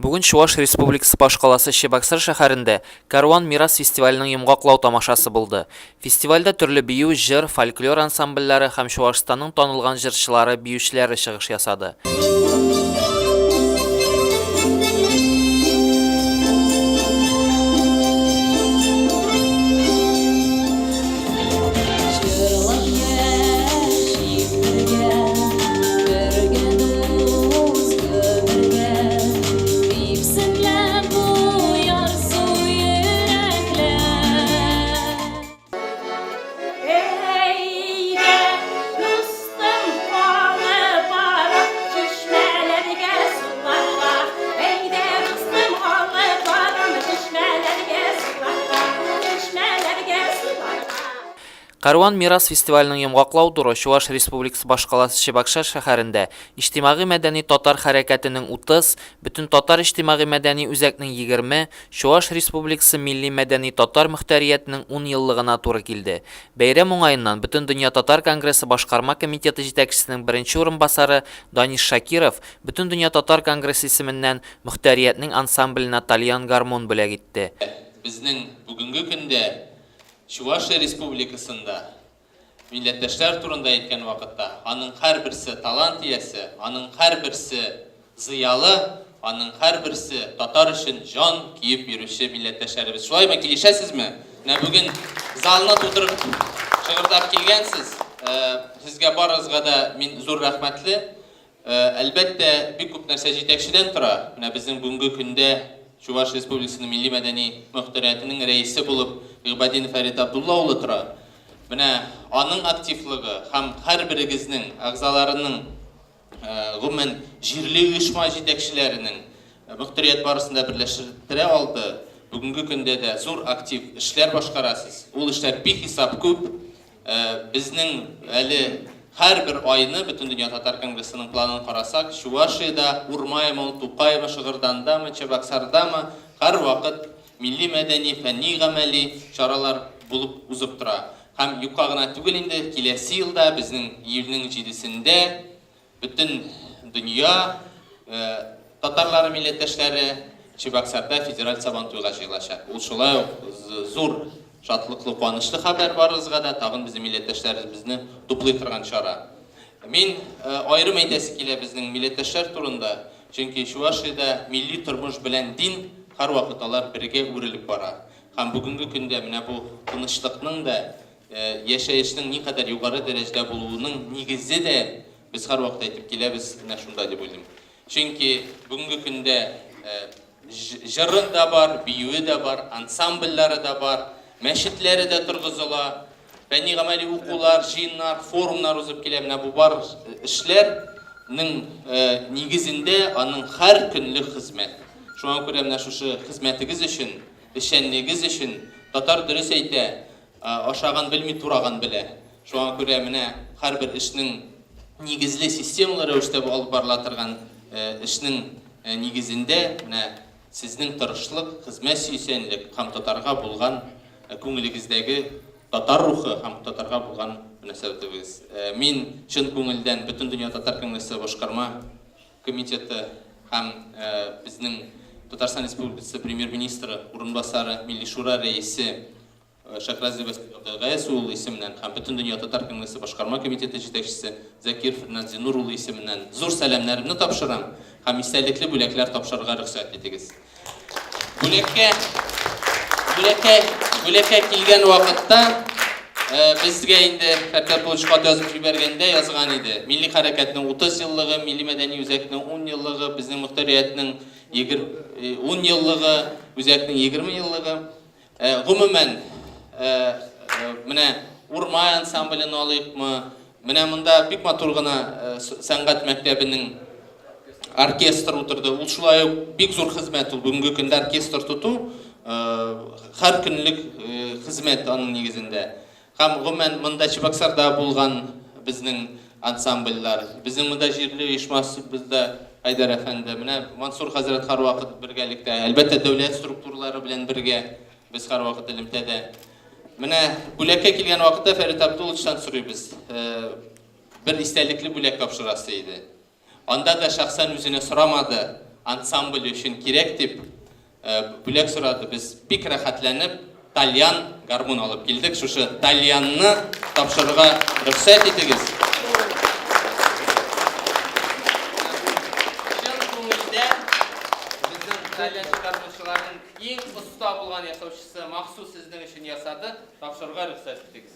Бүген Чуваш Республикасы башкаласы Чебоксар шәһәрендә Кәрван мирас фестиваленең йомгаклау тамашасы булды. Фестивальдә төрле бию, җыр, фольклор ансамбльләре һәм Чувашстанның танылган җырчылары, биючеләре чыгыш ясады. Җырлап яшик бергә, бергә дус гомергә, Типсен лә бу ярсу йөрәкләр. Әйдә, дустым, алып барам чишмәләргә, суларга. Әйдә, дустым, алып барам чишмәләргә, суларга, чишмәләргә, суларга. Кәрван мирас фестиваленең йомгаклау туры Чуваш Республикасы башкаласы Чебоксар шәһәрендә иҗтимагый-мәдәни татар хәрәкәтенең 30, Бөтентатар иҗтимагый-мәдәни үзәкнең 20, Чуваш Республикасы милли-мәдәни татар мөхтәриятенең ун еллыгына туры килде. Бәйрәм уңаеннан Бөтендөнья татар конгрессы башкарма комитеты җитәкчесенең беренче урынбасары Данис Шакиров Бөтендөнья татар конгрессы исеменнән мөхтәриятнең ансамбленә тальян гармун бүләк итте. Безнең бүгенге көндә Чувашия Республикасында милләттәшләр турында әйткән вакытта, аның һәрберсе талант иясе, аның һәрберсе зыялы, аның һәрберсе татар өчен җан көеп йөрүче милләттәшләребез. Шулаймы, килешәсезме? Менә бүген залны тутырып шыгырдап килгәнсез. Сезгә барыгызга да мин зур рәхмәтле. Әлбәттә, бик күп нәрсә җитәкчедән тора. Менә безнең бүгенге көндә Чуваш Республикасының милли-мәдәни мөхтәриятенең рәисе булып Гыйбадин Фәрит Абдулла улы тора. Менә аның активлыгы һәм һәрберегезнең әгъзаларының, гомумән, җирле оешма җитәкчеләренең мөхтәрият барысын да берләштерә алды. Бүгенге көндә дә зур актив эшләр башкарасыз. Ул эшләр бихисап күп. Безнең әле һәрбер айны Бөтендөнья татар конгрессының планын карасак, Чувашиядә, Урмаемы ул, Тукаймы, Шыгырдандамы, Чабаксардамы, һәрвакыт милли-мәдәни, фәнни-гамәли чаралар булып узып тора. Һәм юкка гына түгел инде, киләсе елда безнең июльнең җидесендә Бөтен дөнья татарлары милләттәшләре Чебоксарда федераль Сабантуйга җыелачак. Ул шулай ук зур шатлыклы, куанычлы хәбәр барыгызга да, тагын безнең милләттәшләребезне туплый торган чара. Мин аерым әйтәсе килә безнең милләттәшләр турында, чөнки Чувашиядә милли тормыш белән дин һәрвакыт алар бергә үрелеп бара. Һәм бүгенге көндә менә бу тынычлыкның да Яшәешнең никадәр югары дәрәҗәдә булуының нигезе дә, без һәрвакыт әйтеп киләбез, менә шунда дип уйлыйм. Чөнки бүгенге көндә җыры да бар, биюе дә бар, ансамбльләре дә бар, мәчетләре дә торгызыла, фәнни-гамәли укулар, җыеннар, форумнар узып килә. Менә бу бар эшләрнең нигезендә аның һәр көнлек хезмәт. Шуңа күрә менә шушы хезмәтегез өчен, эшчәнлегегез өчен, татар дөрес әйтә, Ашаган белми, тураган белә. Шуңа күрә менә һәрбер эшнең нигезле, системалы рәвештә алып барыла торган эшнең нигезендә менә сезнең тырышлык, хезмәт сөючәнлек һәм татарга булган күңелегездәге татар рухы һәм татарга булган мөнәсәбәтегез. Мин чын күңелдән Бөтендөнья татар конгрессы башкарма комитеты һәм безнең Татарстан Республикасы Премьер-министры урынбасары, Милли Шура рәисе Шәхразый Гаяз улы исеменнән һәм Бөтендөнья татар конгрессы башкарма комитеты җитәкчесе Закир Фернанд Зиннур улы исеменнән зур сәламнәремне тапшырам һәм истәлекле бүләкләр тапшырырга рөхсәт итегез. Бүләккә, бүләккә, бүләккә килгән вакытта безгә инде Фәрдәт Булыч хат язып җибәргәндә язган иде. Милли хәрәкәтнең 30 еллыгы, милли мәдәни үзәкнең 10 еллыгы, безнең мөхтәриятнең 10 еллыгы, үзәкнең 20 еллыгы. Гомумән, менә Урмай ансамблен алыйкмы, менә монда бик матур гына сәнгать мәктәбенең оркестр утырды. Ул шулай ук бик зур хезмәт ул. Бүгенге көндә оркестр тоту һәр көнлек хезмәт аның нигезендә. Һәм гомумән монда Чебоксарда булган безнең ансамбльләр, безнең монда җирле оешмасыбызда Айдар әфәнде, менә Мансур хәзрәт һәрвакыт бергәлектә, әлбәттә, дәүләт структуралары белән бергә без һәрвакыт элемтәдә. Менә бүләккә килгән вакытта Фәрит Абдулловичтан сорыйбыз, бер истәлекле бүләк тапшырасы иде. Анда да шәхсән үзенә сорамады. ансамбле өчен кирәк дип бүләк сорады. Без бик рәхәтләнеп тальян гармун алып килдек. Шушы тальянны тапшырырга рөхсәт итегез. Чын күңелдән безнең тальянчы гармунчыларның иң оста булган ясаучысы махсус сезнең өчен ясады. Тапшырырга рөхсәт итегез.